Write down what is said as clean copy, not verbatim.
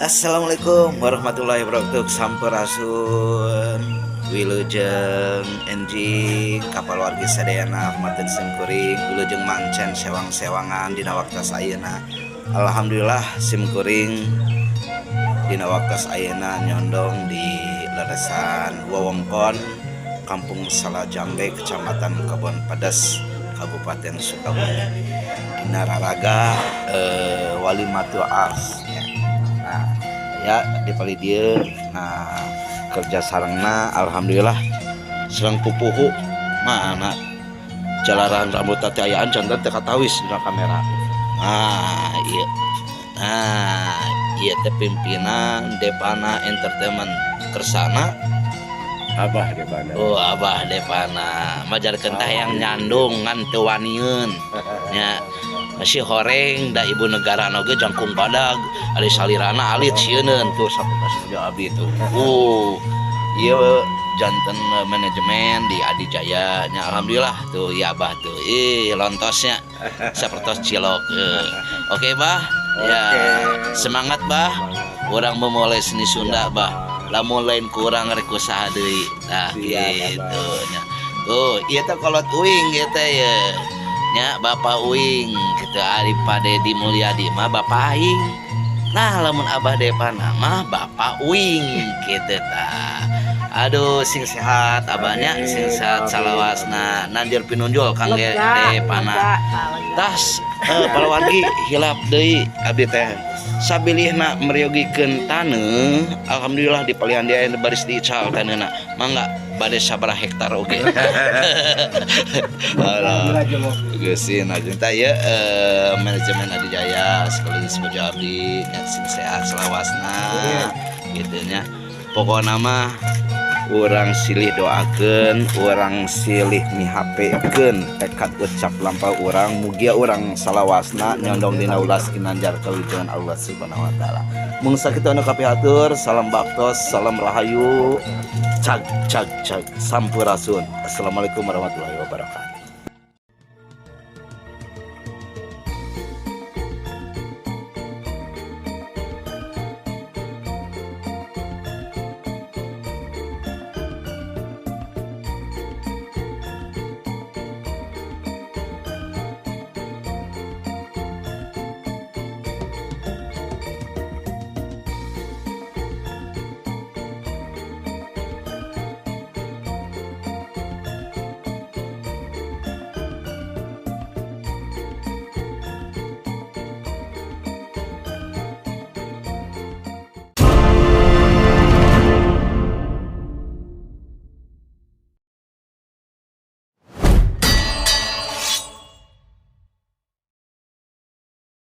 Assalamualaikum warahmatullahi wabarakatuh. Sampurasun, wilujeng enjing ka palawargi sadayana, hormatin simkuring, wilujeng mancen sewang-sewangan dina waktos ayeuna. Alhamdulillah, simkuring dina waktos ayeuna nyondong di leresan wewengkon Kampung Salajambe, Kecamatan Kebon Pedes, Kabupaten Sukabumi, dina raraga Walimatul Ars ya. Nah, ya di palih dieu, nah, kerja sarengna alhamdulillah sareng pupuhu mana jalaran rambut teh ayaan janten teu katawis dina kamera. Nah, iya, nah, ieu teh pimpinan Devana Entertainment, kersana. Abah Devana. Oh, Abah Devana majarkeun teh yang nyandung ngan teu wanieun nya, masih horeng da ibu negara oge jangkung badag, ari salirana alit, sieuneun tuh sapertos abdi tuh. Ieu janten manajemen di Adi Jaya nya, alhamdulillah tuh ya Abah tuh, ih, lontosnya sapertos cilok. Oke, Bah ya. Oke. Semangat, Bah, urang memulai seni Sunda, Bah, lamun lain kurang rek usaha deui. Nah, Siap, gitu Abah. Nya tuh, ieu teh kolot uing gitu ya nya, Bapak uing gitu. Ari Pak Dedi Mulyadi mah Bapak aing. Nah, lamun Abah Devana mah Bapak uing gitu tah. Aduh, sing sehat abahnya, sing sehat salawasna, nanjeur pinunjul Kang Devana. Tas palawargi, hilap deui abdi teh sabilihna meryogikeun taneuh. Alhamdulillah di palihan dia baris diical taneuna, mangga bade sabaraha hektar oge. Alah. Geusin aja tah ieu manajemen Adi Jaya sekaligus bojo abdi nya, sing sehat selawasna gitu nya. Pokokna mah urang silih doakeun, urang silih mihapekeun tekad ucap lampah urang, mugia urang salawasna nyondong dina ulas kinanjar kawilujengan Allah Subhanahu wa Taala. Mung sakitu anu kapihatur, salam baktos, salam rahayu, cag cag cag, sampurasun. Assalamualaikum warahmatullahi wabarakatuh.